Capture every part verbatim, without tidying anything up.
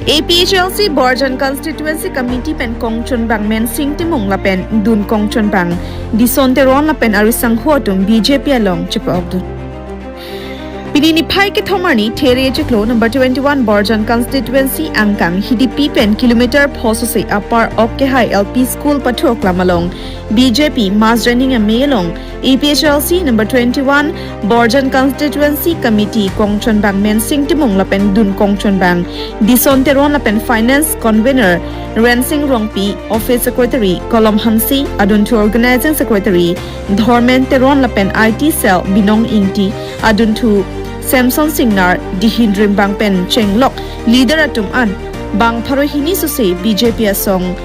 A P H L C Borjan Constituency Committee pen kongchunbang Mensing Timung lapen dun kongchunbang Dison Teron lapen arisangho atum B J P along chepokdun. Pini niphai kethom arni There chiklo number twenty-one Borjan Constituency angkang Hidipi pen kilometer phosose apar Ok Kehai L P School pathok lam along B J P mass joining amei along A P H L C number twenty-one Borjan Constituency Committee kongchunbang Mensing Timung lapen dun kongchunbang Dison Teron lapen Finance Convener Rensing Rongpi, Office Secretary Kolom Hanse, adunthu Organizing Secretary Dhormen Teron lapen I T Cell Binong Ingti, adunthu Samson Singnar, Dihin Rimbang pen chenglok leader atum an bang pharo hini sose B J P asong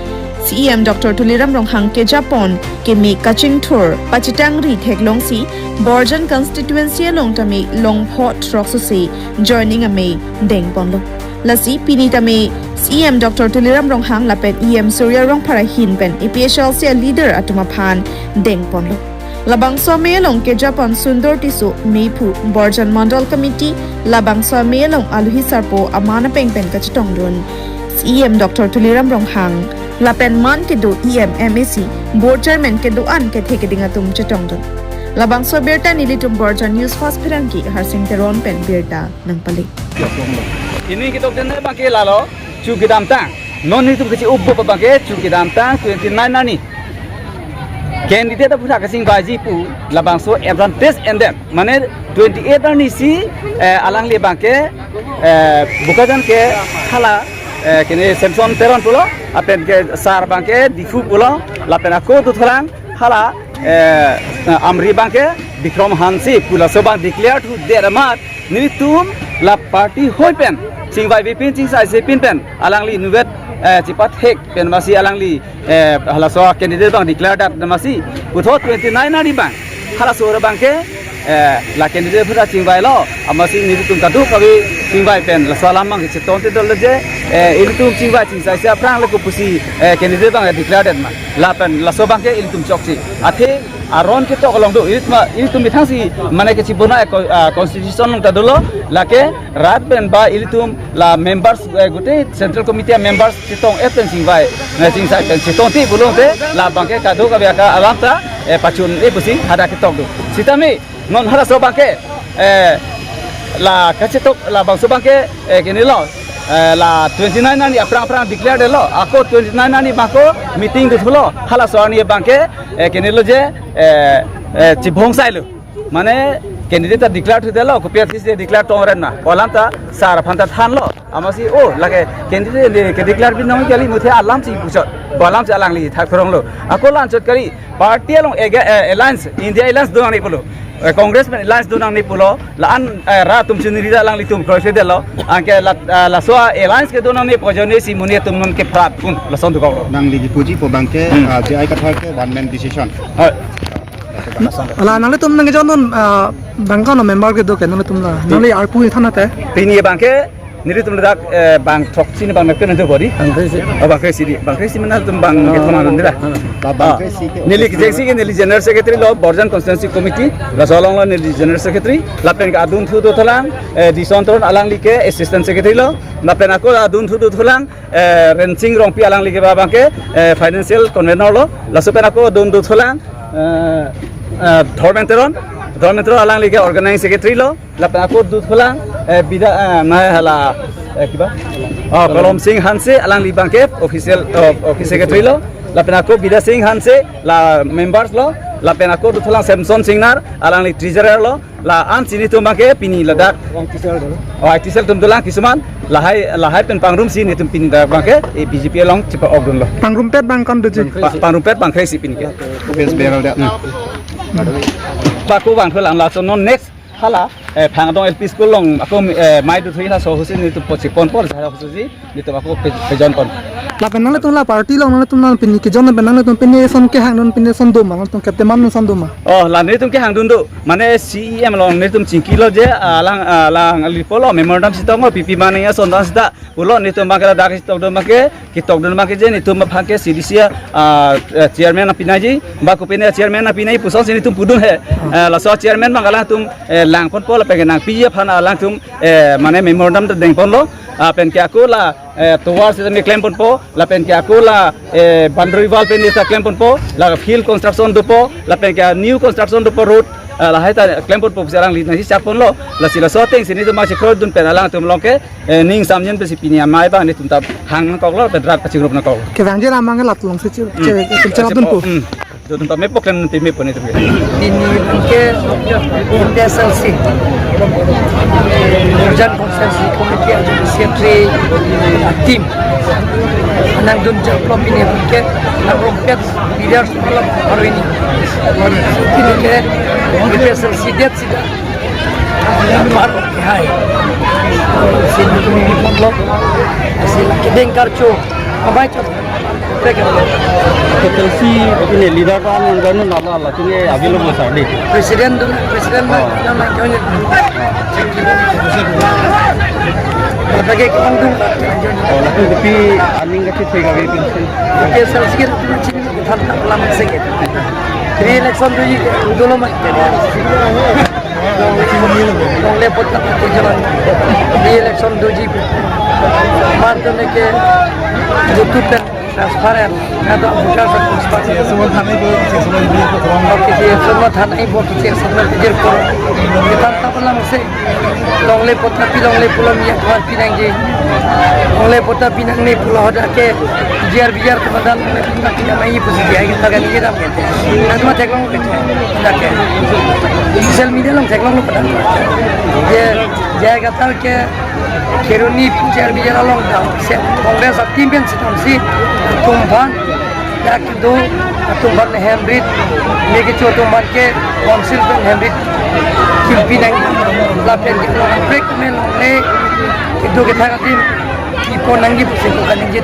C E M Doctor Tuliram Ronghang kejapon keme kachingthur pachitangri theklongsi Borjan constituency along tame longpho throk sose joining amei dengponlo. Lasi pini tame C E M Doctor Tuliram Ronghang lapen E M Surya Rongphar ahin pen A P H L C leader atum aphan dengponlo. Labangso amei along kejapon Sundor Tisso meiphu Borjan Mandal Committee, labangso amei along aluhi sarpo aman apeng pen kachetongdun C E M Doctor Tuliram Ronghang lapen man kedo E M, M A C, board chairman kedo-an kethe keding atum chetongdun. Labangso birta nelitum Borjan News Fast Pherangke Harsing Teron pen birta nangpale. Ini kita kena bangke lalo chu kedamtang. Non itu kecil ubo bangke chu kedamtang twenty-nine arni candidate aphan kachingvai ji pu labangso advantage endem. Mane twenty-eight arni si eh, alangli bangke eh, Bokajan ke hala eh, kene Samson Teron pulo, lapen ke sar bangke Diphu pulo, lapen ako dothulang hala eh, Amri bangke Bikrom Hanse pu laso abang declare thu der amat nelitum la party hoi pen chingvai vepin chingsaise pin pen alangli inutvet eh, chipathek pen masi alangli eh, halaso candidate abang declare dat masi puthot twenty-nine arni abang halaso abangke eh, la candidate aphan chingvailo, amatsi nelitum kadokave chingvai pen laso alam abang chetongte dolo je eh, ilitum chingvai chingsaise aphrang le kopusi eh, candidate abang declare dat ma, lapen laso abangke ilitum chokche. Athe aron ketok along do, ilit ma, ilitum methang si mane kechibona eh, co- ah, constitution along ta dolo, lake rat pen ba ilitum la members eh, gute central committee members chetong-et pen chingvai, na chingsai pen chetongte pulote labangke kadokave aka alam ta eh, pachun-e pusi hadak ketok do. Sitame non halaso abangke eh, la kachetok labangso abangke eh, kenelo eh, la twenty-nine arni aphrang aphrang declare detlo, ako twenty-nine arni abangko meeting dothulo, halaso arni abangke eh, kenelo je eh, eh, chibhong sailo. Mane candidate ta declare thu detlo, kopi aphis de declare tongren na, pu alam ta sar aphan ta thanlo. Amatsi o lake candidate de ke declare binong kali muthe alam si puchot, pu alam si alangli thak khorong lo. Ako la-anchot kali party along ega eh, alliance, India alliance donangji pulo, eh, Congress pen alliance donangji pulo, la-an eh, rat atum chuniri ta alanglitum kroise detlo. Anke la eh, laso alliance ke donangji pu ajoine si monit atum non ke prat pun lason dukau lo. Nangli kipuji pu abangke Hmm. ah, J I Kathar ke one man decision. Hoi. Ala nanglitum nangkejon non ah, bang kono member kedo ke nanglitum la. Nangli arpu ni thana te. Pini abangke nelitum ladak eh, bang throksi ni bang nangke nanti body. Bang throksi. Oh bang throksi di, bang throksi mana tum bang ke thoma nanti dah. Bang Ah. throksi ke Neli office kejeksi ke neli general secretary lo Borjan constituency committee. Laso along lo neli general secretary. Lapen ke adunthu dothulang eh, Dison Teron alangli ke assistant secretary lo. Lapen ako adunthu dothulang eh, Rensing Rongpi alangli ke ba abangke eh, financial convener lo. Laso pen ako adun dothulang eh, eh, Dhormen Teron, Dhormen Teron alangli ke organizing secretary lo. Lapen ako dothulang eh, Bida eh, mai hala eh, kiba? Oh, Kolom Sing Hanse alangli abangke official oh, office secretary lo. Lapen ako Bida Sing Hanse la members lo. Lapen ako dothulang Samson Singnar alangli treasurer lo. La-an si nelitum abangke pini ladak. I T cell dolo. Oh, I T cell atum dolang kisuman. Lahai lahai pen pangrumsi nelitum pini ladak abangke eh, B J P along chepa-okdunlo. Pangrumpet bang kono doji? Pa- pangrumpet bang throksi pini ke. Best barrel dak. Bako bang thulang laso non next hala eh, Phangdong L P school along ako eh, mai dothui laso ahutsi nelitum pochi ponpon sa ahutsi nelitum ako pe- pejon pon. Lapen nanglitum la party along nanglitum nang pini kejon pen nanglitum pini eson kehangdun pini eson doma, nanglitum kepte man eson doma. Oh, la nelitum kehangdun do. Mane C E M along nelitum chingkilo je alang alang lipolo memorandum chetonglo P P Mane ason dan sita. Pulo nelitum abangke ladak chetokdun abangke ketokdun abangke je nelitum abangke C D C ah, eh, chairman nangpinangji, ba kopine chairman nangpinangji puson si nelitum pudun he. Eh, laso chairman abang alangtum eh, langponpo la Penang P F aphan alangtum, eh, mane memorandum ta dengponlo, ah, penke ako la, eh, tovar sitame klemponpo, lapenke ako la, eh, boundary wall pen ta klemponpo, la field construction dopo, lapenke new construction dopo road, ah, lahai ta klemponpo pusi alangli nangsi chakponlo, lasi laso atengsi nelitum masi kroidun pen alangtum along ke, eh, ning samjin pensi pini amei abang nelitum ta hang nangkoklo, pen rat pachingrup nangkok. Kevangji lam abang ke latum alongsi che, che, Hmm. che, chelapdunpo. Hmm. Jodun tame poklem nanti me pone tu. Pini ke P S L C, Urjan Constituency Committee Secretary team nangdun chaklo pini ke nangrumpet leaders malam hari ini. Pini ke P S L C det sida. Baru ke hai. Sini tu ni pun lo. Sila kedeng karcho. Abai chot. P S L C ini leader ta nang ganu nala la tini available sar di. President tu, president mai, Oh. Yang mai kau ni. Bagi kau tu. Oh, lapen kopi aning kachethe kave pensi. P S L C kan tu cini than tak lama sikit. Jadi election tu ji dulu mai. Longle pota pati jalan. Di election doji. Mantene ke butuh dan transparent. Ada bukan transparent. Semua thanai bo, semua ini ko tolong. Oke, si semua thanai bo, si semua kejir ko. Kita tak pernah mesti. Longle pota pi longle pulo mi akhwat pinangji. Longle pota pinangne pulo hoda ke bijar bijar teman longle pota pinang mai pusi dia kita kan ini dam. Nanti mah theklong ke. Dak ke. Social media along theklong lo padang. Dia, dia kata ke Kheroni bijar bijar along dam. Se Congress a team pen sitam si tumphan. Dak do tumphan hemrit. Neke cho tumphan ke council pen hemrit. Kimpi nang lapen ke break men ne. Itu kita katin ipo nangji pusi ko kaningji.